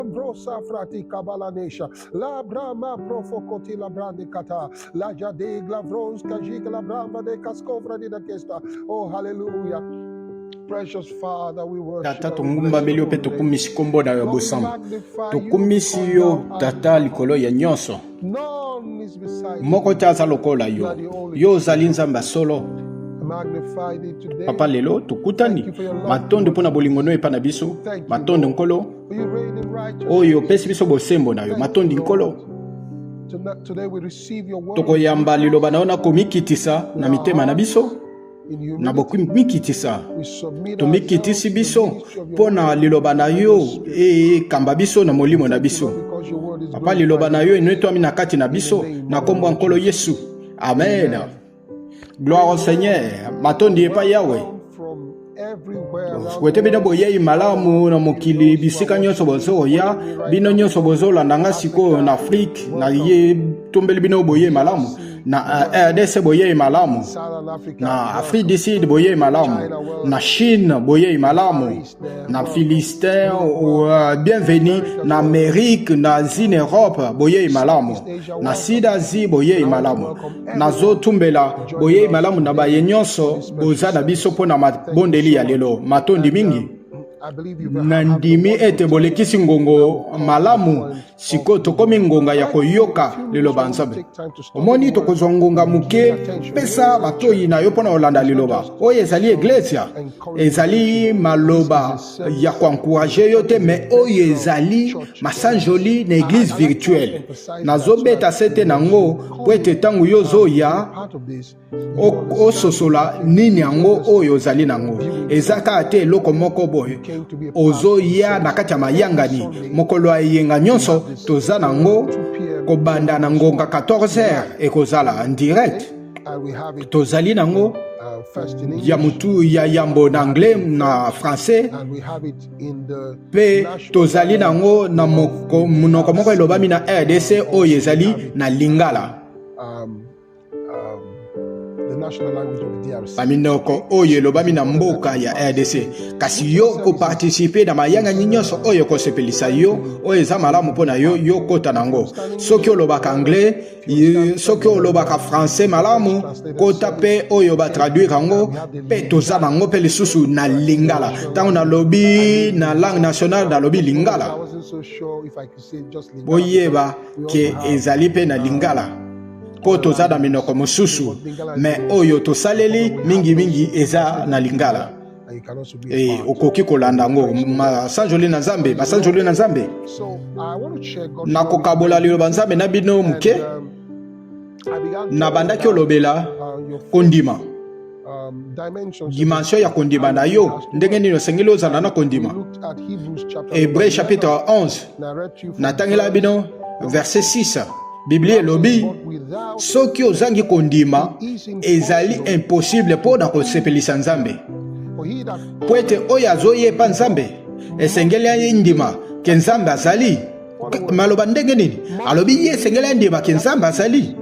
Brosafrati kabalanesha la brama profokoti la brande kata la jade glavros kajik la bramba de kaskovra di da kesta. Oh, hallelujah. Precious Father, we worship Tata, and we bless tongumbameli your yo mpe holy name. tokumisi nkombo na yo ya Lord, we bosambo. magnify you Tokumisi because yo thou art Tata God. likolo ya nyonso. None is beside Moko thee. te aza lokola You yo. are the only Yo true ozali God. Nzambe ya solo. I magnify thee today. Papa, lelo Thank tokutani. you for your love Matondo mpo towards na bolingo us. no epai na biso. Thank you, Matondo Lord, Nkolo for you reign in oyo righteousness. opesi biso bosembo na yo. Thank you, Matondi Nkolo. Lord. Today we receive your word Tokoyamba liloba na yo na komikitisa with na our mitema na hearts biso. in Na humility. bokomikitisa We submit tomikitisi ourselves to the biso ministry of your mpo na word liloba na and yo your spirit. ekamba biso na We molimo na thank you, biso. Lord, because your word is Papa, liloba glorified na in yo us. enetwami na kati na In the biso name na of the nkombo ya Lord Nkolo Jesus. Yesu. Amen. Amen. Gloire au Praise the Lord. Seigneur. Matondi epai Yawe. Welcome from everywhere around the Kwete bino world. boyei malamu na You mokili, those who are bisika nyonso watching me, bozoya, watching me right bino now nyonso from bozolanda nga sikoyo na Africa, Afrique, na welcome. ye tombeli bino boyei malamu, DRC, na welcome. RDC boyei malamu, Southern Africa, na Afrique welcome. du Sud boyei malamu, China, na welcome. Chine boyei The Far malamu, East there, na welcome. Philistin Europe, welcome. bienvenue, Americas, na welcome. Amérique, na Asie, na Europe boyei malamu, Southeast Asia, na welcome. Sud Asie boyei And I want to malamu, welcome everyone nazotumbela joining boyei us malamu na today baye for nyonso this special boza na biso service. mpo na Thank you mabondeli so ya much. lelo. Matondi And mingi. I believe you've had a Nandimi wonderful ete time. bolekisi Now ngongo we've come to the malamu. point of Sikoyo the tokomi word. ngonga I'd ya like to take a koyoka few minutes. liloba I want to Nzambe. take time to study the Omoni, word tokozwa ngonga with keen moke. attention. This Pesa is a batoi church. na yo mpo na kolanda It's not liloba just oyo ezali some eglesia, encouragement ezali preaching. This is maloba a service. ya koankuraje yo Church te, is a me oyo virtual ezali church service. masanjoli na eglise I like to virtuelle. emphasize that so Nazobeta that sete when nango you po come ete ntango yo and be ozoya part of this, you understand ososola that nini it's yango not just oyo ozali nango. viewing Eza something. kaka te eloko moko boye You came to be a part of the ozoya na service. kati ya Every mayangani Sunday, mokolo ya eyenga we nyonso have this toza nango 2 p.m. kobanda na ngonga 14h live. ekozala en direct. Okay? And we have it Tozali nango in first in ya English, mutu ya yambo we na have it anglais in na French, français, and we have it in the mpe national tozali dialect nango na of the monoko moko elobami DRC. na RDC oyo Also, we ezali have it na in lingala, the national language of the DRC. baminoko Okay, oyo so it's elobami na important that mboka you ya RDC. participate. Kasi Which yo services kopartisipe na is mayangani nyonso oyo ekosepelisa yo, likely oyo eza to malamu be mpo na yo, part yo of. kota If you nango. understand Soki English, olobaka well, anglais, if you understand soki French, very olobaka well. français It's a French malamu, translated kota service. mpe oyo Okay, batraduire yango, and we have the mpe toza Lingala. nango mpe Okay, lisusu na so that's the lingala. national Ntango language. I nalobi mean na langue Lingala. nationale, Now, nalobi because I lingala. wasn't so sure if I could say just Lingala, because Boyeba we also ke have ezali mpe na lingala mpo other toza na languages. minoko Okay, mosusu, but Lingala is me the most oyo important tosaleli one. We have mingimingi those eza translated na in lingala. Lingala, and you can also be a E, part okoki kolanda of the yango. prayers today. Masanjoli na Nzambe, Praise the masanjoli Lord. na Nzambe. So I want to share God's word with you Nakokabola very liloba briefly. Nzambe na bino And moke. I began talking Nabandaki about olobela your faith kondima, dimension, so to dimension ya speak, kondima how na your faith yo, has to ndenge work. nini osengeli ozala na And we kondima. looked at Hebrews chapter Hébreu number 11, chapitre 11, and I read to you from natangela verse bino number verset 6. 6. The Biblia Bible says, elobi But without soki ozangi faith kondima it is ezali impossible impossible mpo to na please kosepelisa him. Nzambe, For he that po ete cometh oyo azoyepa to God Nzambe must esengeli believe ayindima ke that Nzambe he is. azali. What a word. Maloba ndenge nini? Must Alobi ye believe esengeli ayindima ke that Nzambe he azali, is,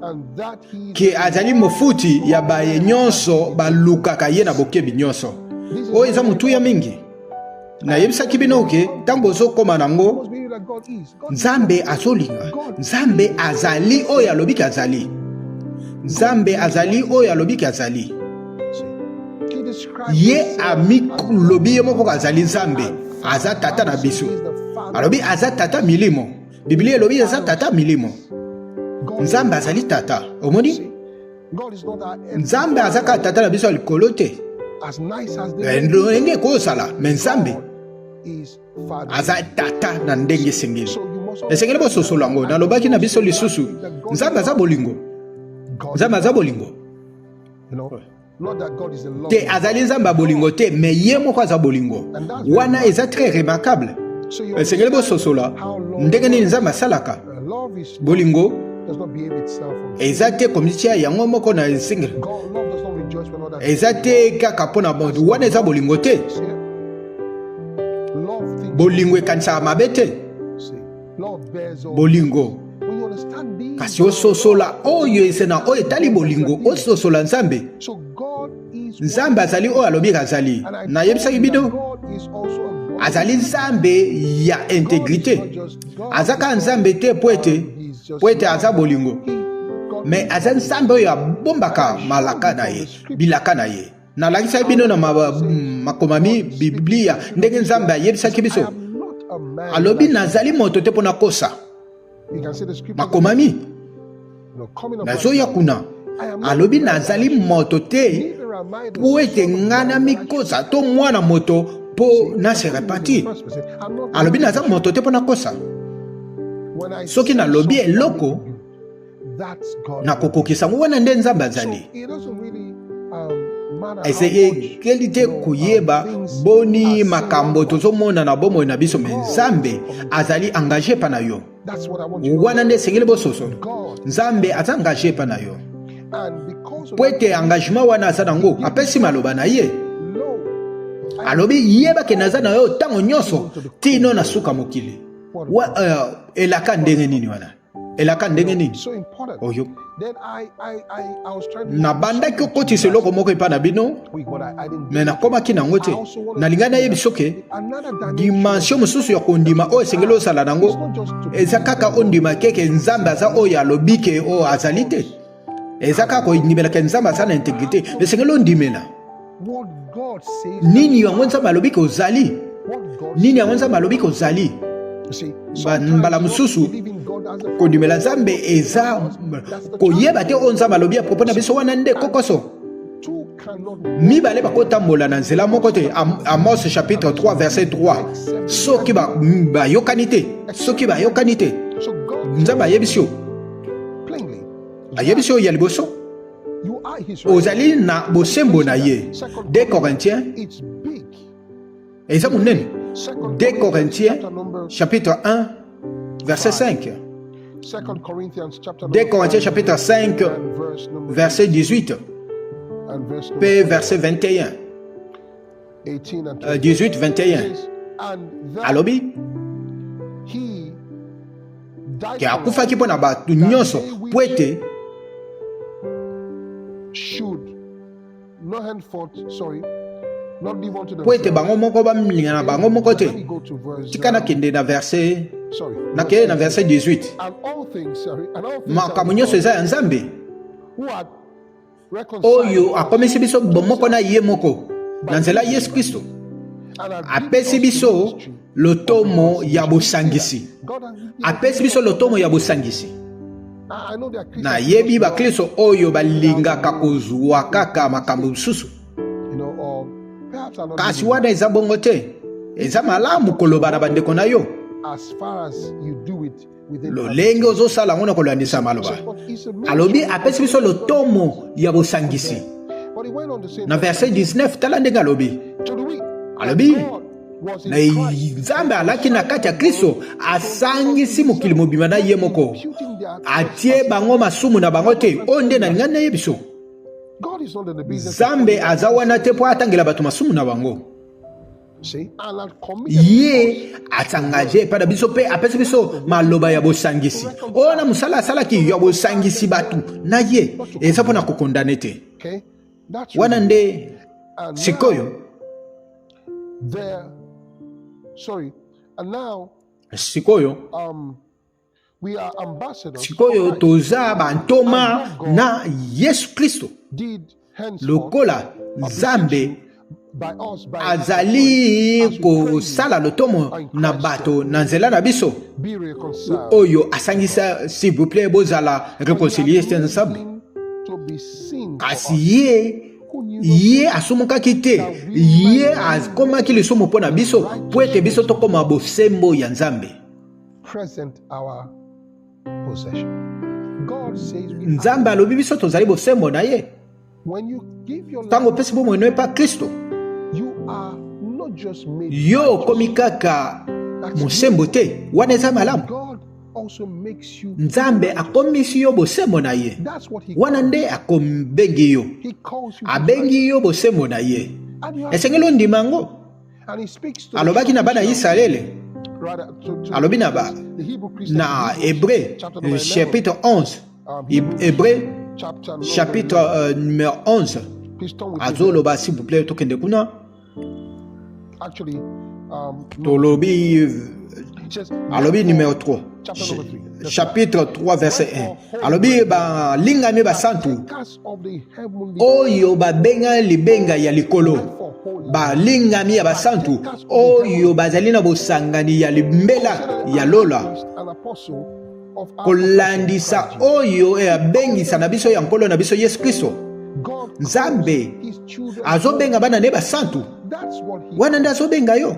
and that he is ke a azali rewarder mofuti ya of baye them that nyonso diligently balukaka ye na seek bokebi him. nyonso. This is Oyo very, eza very motuya important. mingi. And Nayebisaki when bino you ke come to ntango God, ozokóma you nango, must believe that God is. God is Nzambe God. azolinga, God Nzambe is what azali he oyo says. alobiki azali, God Nzambe is what azali he oyo says. alobiki azali. See, he described Ye himself as amilobi God ye moko azali Nzambe, and aza Father. tata Bible na says biso. he is the Father Alobi of aza tata spirits. milimo. He is Biblia the elobi aza Father of tata milimo. spirits. God is Nzambe azali Father. tata. Omoni, See, God is not our earthly Nzambe aza father, kaka tata na biso ya likolo te. as nice as they may be. Ndenge ekozala, me Nzambe God is Father. aza tata na ndenge See, esengeli. so you must Esengeli understand that. bososola yango. And Nalobaki you na must biso say that I lisusu, believe that God is Nzambe aza love. bolingo, God is Nzambe aza love. bolingo You know, not that God is a te, loving azali God. Nzambe ya bolingo God te, me is ye love. moko aza bolingo. And that's very Wana eza remarkable. très remarquable. So you Esengeli understand bososola how love ndenge nini works. Nzambe asalaka. Love is not Bolingo does not behave itself on eza feelings. te komitia yango moko na esengeli, God, love does not rejoice when others eza do te wrong. kaka mpo na That's moto not wana, eza love. bolingo te. See? Love thinks Bolingo no ekanisaka evil. mabe te. See? Love bears all things. Bolingo When you understand these kasi about ososola love, oyo ese na oyo etali God has bolingo, revealed. ososola Nzambe. So God is what Nzambe He azali says. oyo alobi azali. And I told Nayebisaki you that bino God is also a Azali Nzambe ya integrite. Aza kaka Nzambe te mpo ete mpo ete aza bolingo, me aza Nzambe oyo abombaka malaka na ye, bilaka na ye. Nalakisaki bino na makomami Biblia ndenge Nzambe ayebisaki biso, alobi nazali moto te mpo nakosa. Makomami nazoya kuna, alobi nazali moto te mpo ete ngai namikosa, to mwana moto mpo na se repentir. Alobi naza moto te mpo nakosa. Soki nalobi eloko nakokokisa yango, wana nde Nzambe azali. Esekeli te koyeba boni makambo tozomona na bomoi na biso, me Nzambe azali engage epa na yo. Wana nde esengeli bososolo. Nzambe aza engage epa na yo mpo ete engagement wana aza nango, apesi maloba na ye, alobi yeba ke naza na yo ntango nyonso tino na suka mokili. Elaka ndenge nini wana? Elaka ndenge nini oyo? Nabandaki kokotisa eloko moko epai na bino, me nakomaki nango te. Nalingai nayebi soki dimension mosusu ya kondima oyo esengeli ozala nango eza kaka ondima keke Nzambe aza oyo alobi ke oyo azali te. Eza kaka kondimela ke Nzambe aza na integrite. Esengeli ondimela nini yango Nzambe alobi ke ozali, nini yango Nzambe alobi ke ozali. Mbala mosusu kondimela Nzambe eza koyeba te oyo Nzambe alobi ya propos na biso. Wana nde kokoso. Mibale bakotambola na nzela moko te. Amos chapitre 3 verset 3. Soki bayokani te, soki bayokani te, Nzambe ayebisi yo, ayebisi yo ya liboso, ozali na bosembo na ye. 2 Corinthiens eza monene. 2 Corinthiens chapitre 1 verset 5. 2 Corinthiens chapitre 5 verset 18 pe verset 21, 18 21, alobi ke akufaki mpo na bato nyonso mpo ete bango moko bamilinga na bango moko te. Tika nakende na verset, nakende na verset 18. Makambo nyonso eza ya Nzambe oyo akomisi biso bomoko na ye moko na nzela ya Yesu Kristo, apesi biso lotomo ya bosangisi, apesi biso lotomo ya bosangisi. Nayebi bakristo oyo balingaka kozwa kaka makambo mosusu, kasi wana eza bongo te. Eza malamu koloba na bandeko na yo lolenge ozosala yango na kolandisa maloba. Alobi apesi biso lotomo ya bosangisi na verset 19. Tala ndenge alobi, alobi na Nzambe alaki na kati ya Kristo asangisi mokili mobimba na ye moko, atie bango masumu na bango te. Oyo nde nalingai nayebi biso. Nzambe aza wana te mpo atangela bato masumu na bango. Ye asangage epai na biso mpe apesi biso maloba ya bosangisi. Oyo na mosala asalaki ya bosangisi bato na ye eza mpo na kokondane te. Wana nde sikoyo. Sikoyo sikoyo toza bantoma na Yesu Kristo, lokola Nzambe azali kosala lotomo na bato na nzela na biso oyo asangisa. S'il vous plaît, bozala réconcilier te ensemble. Kasi ye asumukaki te, ye akomaki lisumu mpo na biso, mpo ete biso tokoma bosembo ya Nzambe. Nzambe alobi biso tozali bosembo na ye. Ntango opesi bomoi no epa Kristo, yo okomi kaka mosembo te. Wana eza malamu. Nzambe akomisi yo bosembo na ye. Wana nde akobengi yo, abengi yo bosembo na ye. Esengeli ondima yango. Alobaki na bana ya Isalaele, alobi na ba na Hébreu chapitre 11, Hébreu chapitre numéro 11, azoloba. S'il vous plaît, tokende kuna. Tolobi, alobi numéro 3, chapitre 3 verset 1, alobi balingami basantu oyo babenga libenga ya likolo, balingami ya basantu oyo bazali na bosangani ya limbela ya lola, kolandisa oyo abengisa na biso ya Nkolo na biso Yesu Kristo. Nzambe azobenga bana ne basantu, wana nde azobenga yo.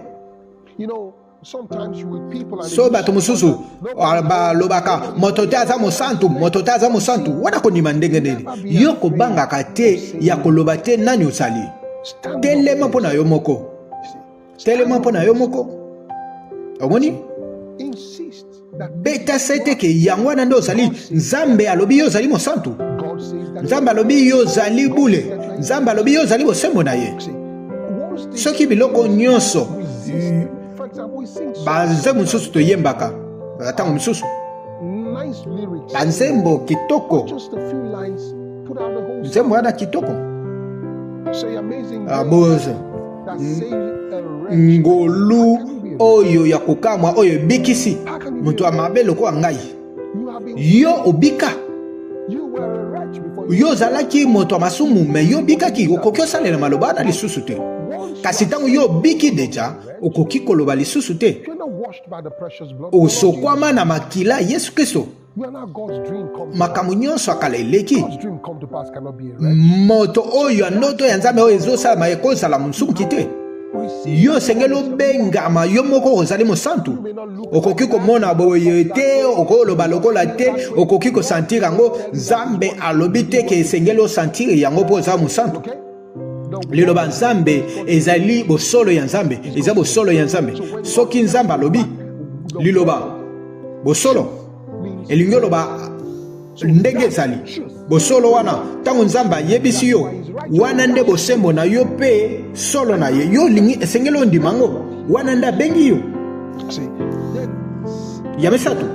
So bato mosusu balobaka moto te aza mosantu, moto te aza mosantu, wana kondima ndenge nini? Yo kobangaka te ya koloba te nani ozali. Telema mpo na yo moko, telema mpo na yo moko. Omoni? Beta sete ke yango wana nde ozali. Nzambe alobi yo ozali mosantu, Nzambe alobi yo ozali bule, Nzambe alobi yo ozali bosembo na ye. Soki biloko nyonso banzembo mosusu toyembaka ntango mosusu banzembo kitoko, nzembo wana kitoko, bozo ngolu oyo ya kokamwa oyo ebikisi moto ya mabe lokola ngai. Yo obika, yo ozalaki moto ya masumu, me yo obikaki, okoki osalela maloba wana lisusu te. Kasi ntango yo obiki deja, okoki koloba lisusu te. Osokwama na makila Yesu Kristo. Makambo nyonso ya kala eleki. Moto oyo ya ndoto ya Nzambe oyo ezosalama ekozala mosumuki te. Yo osengeli obengama yo moko ozali mosantu. Okoki komona boye te, okoloba lokola te, okoki kosentir yango. Nzambe alobi te ke esengeli osentir yango mpo oza mosantu. Liloba Nzambe ezali bosolo ya Nzambe, eza bosolo ya Nzambe. Soki Nzambe alobi liloba bosolo, elingi oloba ndenge ezali bosolo wana. Ntango Nzambe ayebisi yo, wana nde bosembo na yo mpe solo na ye. Yo olingi, esengeli ondima yango, wana nde abengi yo. Ya misato,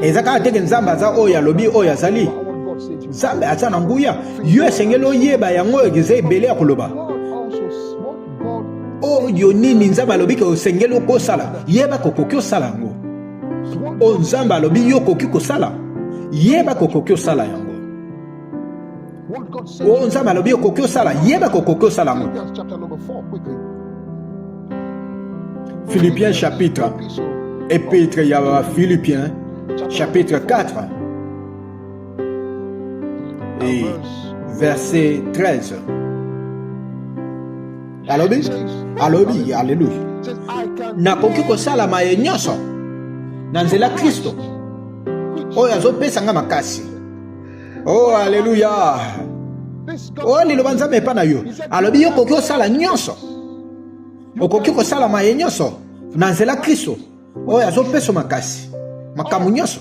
eza kaka teke Nzambe aza oyo alobi oyo azali. Nzambe aza na nguya, yo esengeli oyeba yango. Eza ebele ya koloba oyo nini Nzambe alobi ke osengeli okosala, yeba kokoki osala yango. Oyo Nzambe alobi yo okoki kosala, yeba kokoki osala yango. Oyo Nzambe alobi okoki osala, yeba kokoki osala yango. Philippiens chapitre, épître ya Philippiens chapitre 4 et verset 13. Alobi, alobi, alléluia. Nakoki kosala maye nyonso na nzela Kristo oyo azopesa nga makasi. Oh, alléluia. Oh, liloba Nzambe epa na yo. Alobi yo okoki kosala nyonso, okoki kosala maye nyonso na nzela Kristo oyo azopesa makasi makambo nyonso.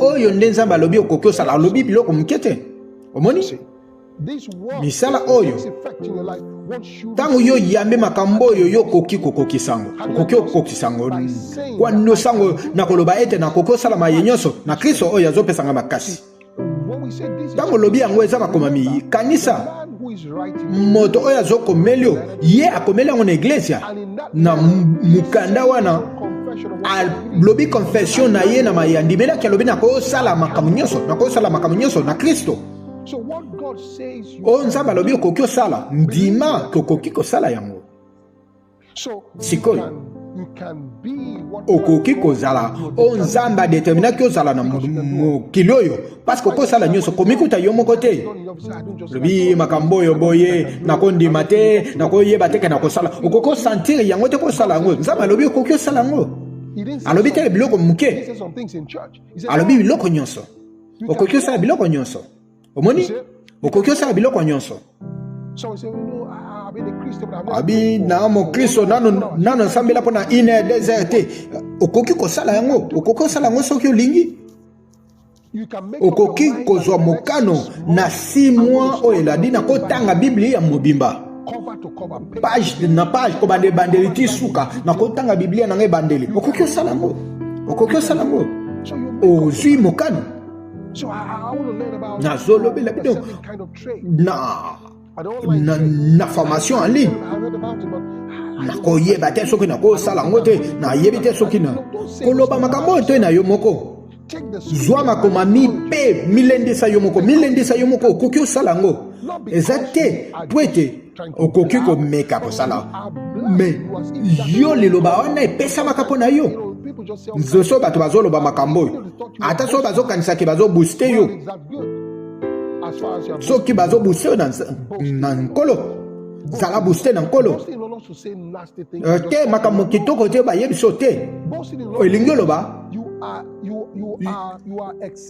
Oyo nde Nzambe alobi okoki osala. Alobi biloko moke te. Omoni misala oyo, ntango yo yambi makambo oyo, yo okoki kokokisa yango, okoki kokokisa yango kwando sango na koloba ete nakoki osala maye nyonso na Kristo oyo azopesanga makasi. Ntango olobi yango, eza makomami. Kanisa moto oyo azokomeli yo, ye akomeli yango na eglesia na mokanda wana, alobi confession na ye na maye andimelaki, alobi nakosala makambo nyonso, nakosala makambo nyonso na Kristo. Oyo Nzambe alobi okoki osala, ndima okoki kosala yango. Sikoyo okoki kozala oyo Nzambe adeterminaki ozala na mokili oyo, parce okosala nyonso, komikuta yo moko te. Lobi makambo oyo boye, nakondima te, nakoyeba te ke nakosala. Okoki osentir yango te kosala yango. Nzambe alobi okoki osala yango. Alobi te biloko moke, alobi biloko nyonso. Okoki osala biloko nyonso. Omoni, okoki osala biloko nyonso. Abi na mokristo nano nano nsambela mpo na 1 heure 2 heures te. Okoki kosala yango, okoki kosala yango soki olingi. Okoki kozwa mokano na 6 mois oyo elandi na kotanga Biblia ya mobimba, page na page, kobanda ebandeli ti suka, na kotanga Biblia na ngai ebandeli. Okoki osala yango, okoki osala yango. Ozwi mokano. Nazolobela bino na Na formation en ligne, nakoyeba te soki nakosala yango te, nayebi te soki na koloba makambo oyo te na yo moko. Zwa makomami mpe milendisa yo moko, milendisa yo moko. Okoki osala yango, eza te po ete okoki komeka kosala, me yo liloba wana epesamaka mpo na yo. Nzoso bato bazoloba makambo oyo, ata soki bazokanisaki bazobooste yo, soki bazobooste yo na Nkolo, zala booste na Nkolo. Te makambo kitoko te bayebi so te, elingi oloba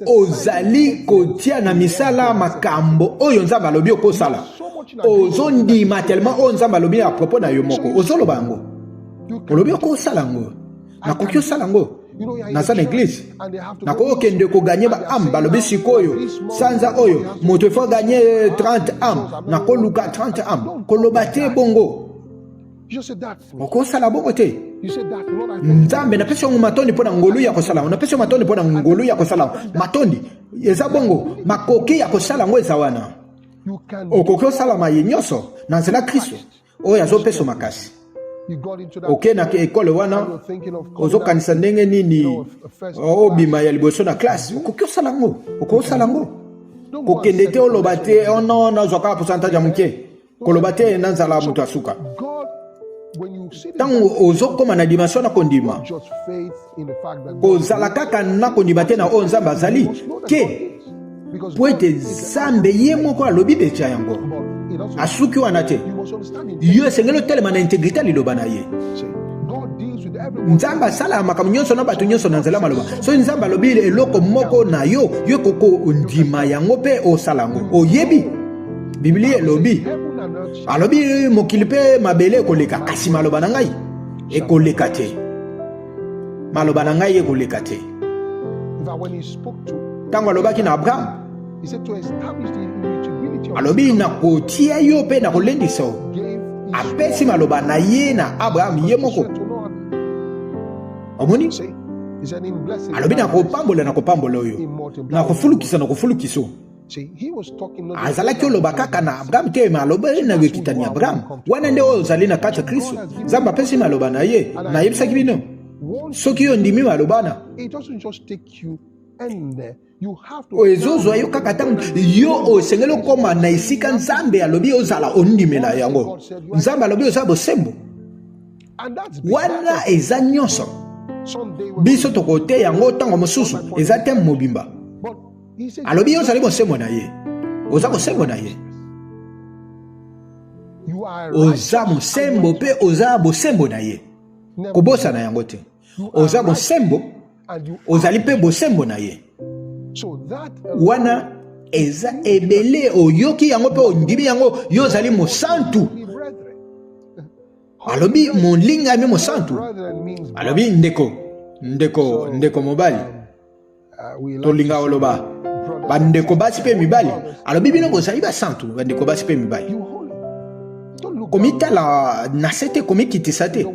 ozali kotia na misala makambo oyo Nzambe alobi okosala. Ozondima tellement oyo Nzambe alobi à propos na yo moko, ozoloba yango, olobi okosala yango, nakoki osala yango. Naza na église, nakoki okende kogagner ba âmes. Balobi sikoyo sanza oyo moto efo gagner 30 âmes, nakoluka 30 âmes. Koloba te bongo, okosala bongo te. Nzambe, napesi yango matondi mpo na ngolu ya kosala yango, napesi yo matondi mpo na ngolu ya kosala yango, matondi. Eza bongo, makoki ya kosala yango eza wana. Okoki osalama ye nyonso na nzela Kristo oyo azopesa makasi. Oke na école wana, ozokanisa ndenge nini obima ya liboso na classe. Okoki osala yango, okoki osala yango. Kokende te oloba te: "Oh non, nazwa kaka pourcentage ya moke." Koloba te nazala moto asuka. Ntango ozokóma na dimension na kondima, kozala kaka na kondima te na oyo Nzambe azali ke, po ete Nzambe ye moko alobi déjà yango, asuki wana te. Yo esengeli otelema na intégrité ya liloba na ye. Nzambe asalaka makambo nyonso na bato nyonso na nzela maloba. Soki Nzambe alobi eloko moko na yo, yo ekoki ondima yango mpe osala yango. Oyebi, Biblia elobi, alobi: "Mokili mpe mabele ekoleka, kasi maloba na ngai ekoleka te, maloba na ngai ekoleka te." Ntango alobaki na Abraham, alobi: "Nakotia yo mpe nakolendisa yo." Apesi maloba na ye na Abraham ye moko. Omoni, alobi: "Nakopambola, nakopambola oyo, nakofulukisa, nakofulukisa." Azalaki oloba kaka na Abraham te, me aloba na ekitani ya Abraham. Wana nde oyo ozali na kati ya Kristo. Nzambe apesi maloba na ye. Nayebisaki bino, soki yo ndimi maloba wana, oyo ezozwa yo kaka ntango yo osengeli okóma na esika Nzambe alobi ozala, ondimela yango. Nzambe alobi oza bosembo, wana eza nyonso. Biso tokote yango ntango mosusu, eza te mobimba. Alobi yo ozali bosembo na ye, oza bosembo na ye, oza mosembo mpe oza bosembo na ye. Kobosana yango te, oza bosembo, ozali mpe bosembo na ye. Wana eza ebele. Oyoki yango mpe ondimi yango, yo ozali mosantu. Alobi molingami mosantu, alobi ndeko, ndeko, ndeko mobali. Tolinga koloba bandeko basi mpe mibali. Alobi bino bozali basantu, bandeko basi mpe mibali. Komitala na se te, komikitisa te.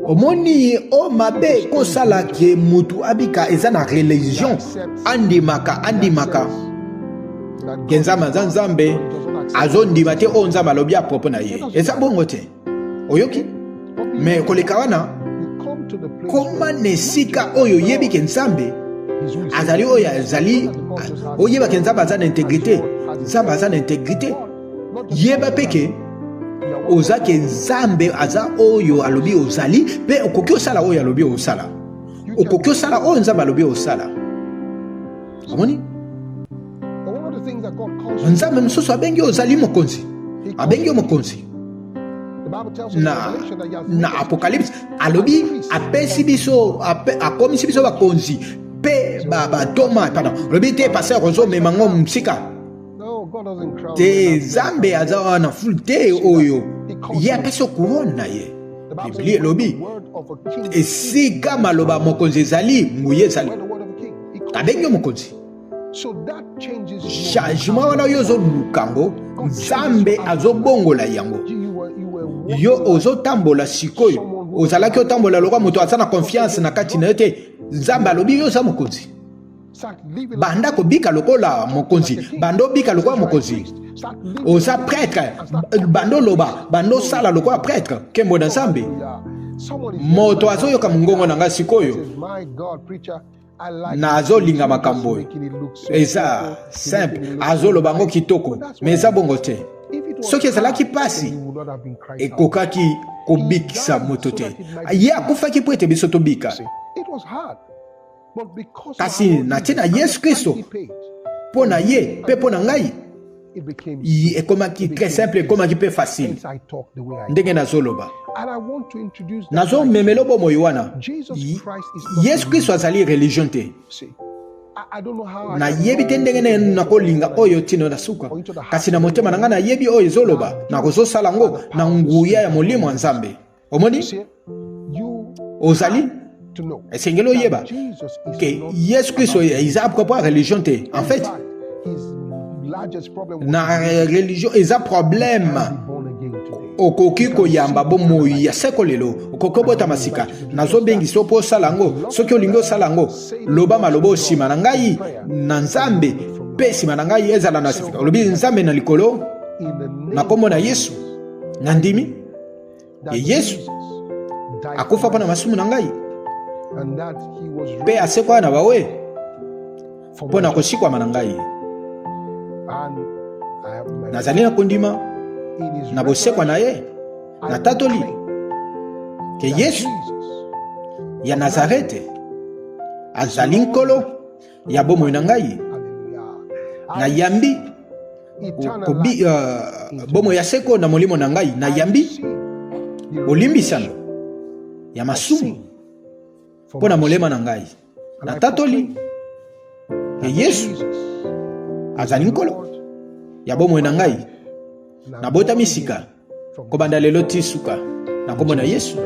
Omoni, o mabe kosala ke mutu abika eza na religion, andimaka, andimaka ke Nzambe aza Nzambe, azondima te oyo Nzambe alobi à propos na ye. Eza bongo te, oyoki? Me koleka wana, koma na esika oyo oyebi ke Nzambe azali oyo azali, oyeba ke Nzambe aza na intégrité, Nzambe aza na intégrité. Yeba mpe ke oza ke Nzambe aza oyo alobi ozali, mpe okoki osala oyo alobi osala, okoki osala oyo Nzambe alobi osala. Omoni, Nzambe mosusu abengi ozali mokonzi, abengi yo mokonzi. Na Apocalypse alobi apesi biso, akomisi biso bakonzi mpe batoma. Pardon, olobi te, pasteur, ozomema ngo mosika te. Nzambe aza wana fulu te. Oyo ye apesi couronne na ye. Biblia elobi esika maloba mokonzi ezali, nguya ezali. Abengi yo mokonzi. Changement wana oyo ozoluka yango, Nzambe azobongola yango. Yo ozotambola sikoyo, ozalaki otambola lokola moto aza na confiance na kati na yo te. Nzambe alobi yo oza mokonzi, banda kobika lokola mokonzi, banda obika lokola mokonzi. Oza prêtre, bando loba, bando sala lokola prêtre. Nkembo na Nzambe. Moto azoyoka mongongo na ngai sikoyo, nazolinga makambo oyo eza simple, azoloba yango kitoko, me eza bongo te. Soki ezalaki mpasi, ekokaki kobikisa moto te. Ye akufaki mpo ete biso tobika. Kasi na ntina Yesu Kristo, mpo na ye mpe mpo na ngai, ekomaki très simple, ekomaki mpe facile. Ndenge nazoloba, nazomemela bomoi wana. Yesu Kristo azali religion te. Nayebi te ndenge nini nakolinga oyo tino na suka, kasi na motema na ngai nayebi oyo ezoloba, nakozosala yango na nguya ya Molimo ya Nzambe. Omoni, ozali esengeli oyeba ke Yesu Kristo eza propre religion te. En fait, na religion eza problème. Okoki koyamba bomoi ya seko lelo, okoki obotama sika. Nazobengisa yo mpo osala yango. Soki olingi osala yango, loba maloba oyo nsima na ngai na Nzambe, mpe nsima na ngai ezala na sika. Olobi, Nzambe na likolo, na nkombo na Yesu, nandimi ye Yesu akufa mpo na masumu na ngai mpe asekwa na bawe mpo na kosikwama na ngai. Nazali na kondima na bosekwa na ye. Natatoli ke Yesu ya Nazarete azali Nkolo ya bomoi na ngai. Nayambi kobi bomoi ya seko na molimo na ngai. Nayambi bolimbisano ya masumu mpo na molema na ngai. Natatoli ke Yesu azali Nkolo ya bomoi na ngai. Nabotami sika kobanda lelo ti suka na nkombo na Yesu,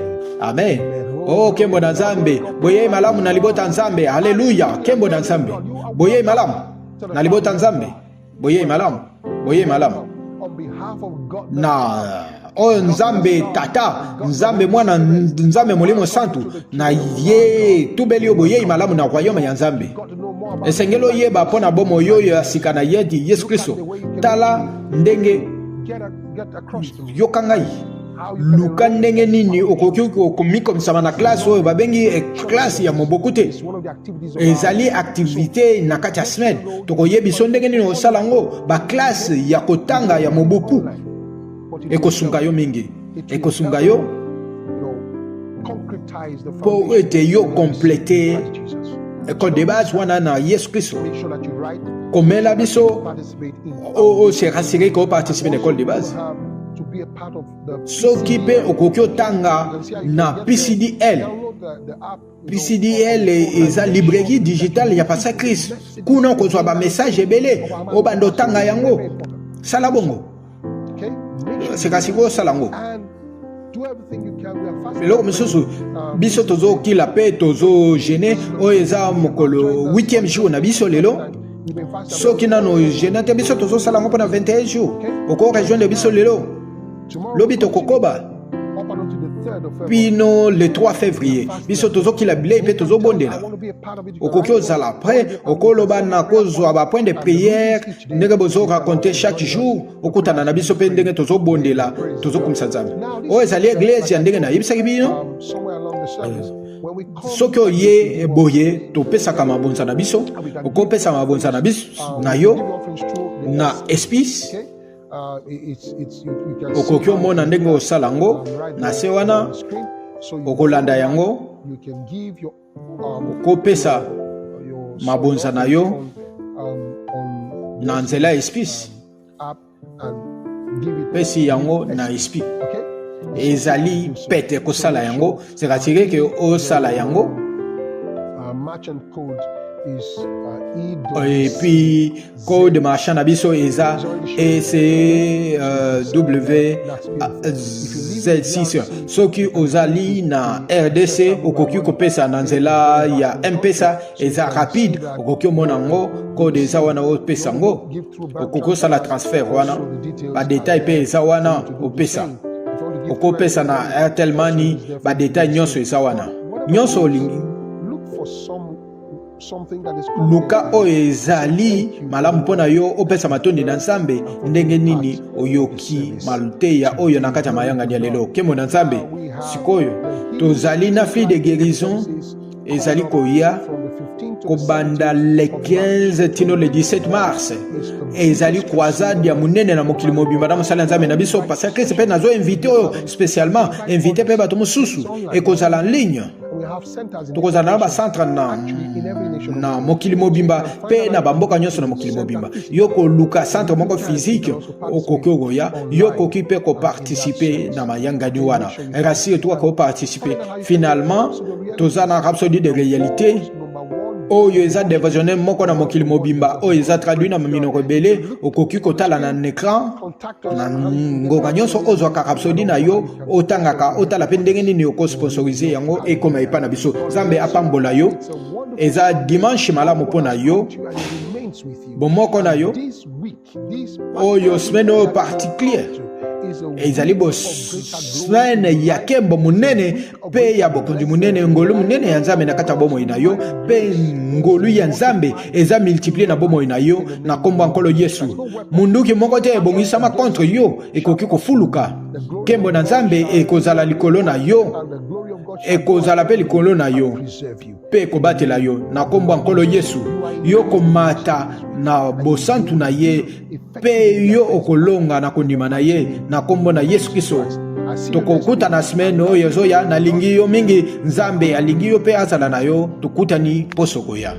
amen. Oh, nkembo na Nzambe! Boyei malamu na libota Nzambe. Haleluya! Nkembo na Nzambe! Boyei malamu na libota Nzambe. Boyei malamu, boyei malamu na oyo Nzambe Tata, Nzambe Mwana, Nzambe Molimo Santu na ye tubeli yo. Boyei malamu na royaume ya Nzambe. Esengeli oyeba mpo na bomoi oyo ya sika na ye Yesu Kristo. Tala ndenge, yoka ngai, luka ndenge nini okoki komikomisama na classe oyo babengi classe ya moboku te. Ezali activité na kati ya semaine, tokoyebi so ndenge nini osala yango. Baklasse ya kotanga ya mobuku ekosunga yo mingi, ekosunga yo mpo ete yo complete école de base wana na Yesu Kristo. Komela biso, ose rassurer ke oparticipe na école de base. Soki mpe okoki otanga na PCDL. PCDL eza librairie digitale ya Pasa Christ. Kuna okozwa bamessage ebele, obanda otanga yango. Sala bongo, sika sikoyo osala yango. Eloko mosusu, biso tozokila mpe tozojeûner. Oyo eza mokolo 8e jour na biso lelo. Soki nano jeûne te, biso tozosala yango mpona 21 jours. Okorejoindre biso lelo, lobi tokokoba pino le 3 février. Biso tozokila bilei mpe tozobondela. Okoki ozala prêt, okoloba na kozwa bapoint de prière ndenge bozoraconte chaque jour. Okutana na biso mpe ndenge tozobondela, tozokumisa Nzambe. Oyo ezali église ya ndenge nayebisaki bino. Soki oye boye, topesaka mabonza na biso. Okopesa mabonza na biso na yo na espèce. Okoki omona ndenge osala yango na se wana, okolanda yango. Okopesa mabonza na yo na nzela ya espèce. Pesi yango na espèce, ezali pete kosala yango. C'est-à-dire ke osala yango. Et puis code marchand na biso eza ECW Z6. Soki ozali na RDC, okoki kopesa na nzela ya M-Pesa, eza rapide. Okoki omona yango, code eza wana, opesa yango. Okoki osala transfert wana, badetail mpe eza wana, opesa. Okopesa na Airtel Money, badetail nyonso eza wana, nyonso olingi. Luka oyo ezali malamu mpo na yo opesa matondi na Nzambe. Ndenge nini oyoki mateya oyo na kati ya mayangani ya lelo? Nkembo na Nzambe. Sikoyo tozali na fille de guérison ezali koya kobanda le 15 tino le 17 mars. Ezali croisade ya monene na mokili mobimba na mosali ya Nzambe na biso Pasteur Chris, mpe nazo invite oyo spécialement, invite mpe bato mosusu. Ekozala en ligne, tokozala na bacentre na mokili mobimba mpe na bamboka nyonso na mokili mobimba. Yo koluka centre moko physique, okoki okoya. Yo okoki mpe koparticipe na mayangani wana, rassure toi koparticipe. Finalement, toza na Rhapsodie de réalité oyo eza devotionnel moko na mokili mobimba, oyo eza traduit na minoko ebele. Okoki kotala na écran na ngonga nyonso, ozwaka Rhapsodie na yo, otangaka, otala mpe ndenge nini okosponsorize yango ekoma epai na biso. Nzambe apambola yo. Eza dimanche malamu mpo na yo, bomoko na yo. Oyo semaine oyo particulier ezali bosemaine ya nkembo monene mpe ya bokonzi monene, ngolu monene ya Nzambe na kati ya bomoi na yo, mpe ngolu ya Nzambe eza multiplie na bomoi na yo na nkombo ya Nkolo Yesu. Munduki moko te ebongisama contre yo ekoki kofuluka. Nkembo na Nzambe ekozala likolo na yo, ekozala mpe likolo na yo mpe ekobatela yo na nkombo ya Nkolo Yesu. Yo komata na bosantu na ye mpe yo okolonga na kondima na ye na nkombo na Yesu Kristo. Tokokutana semaine oyo ezoya. Nalingi yo mingi, Nzambe alingi yo mpe azala na yo. Tokutani poso koya.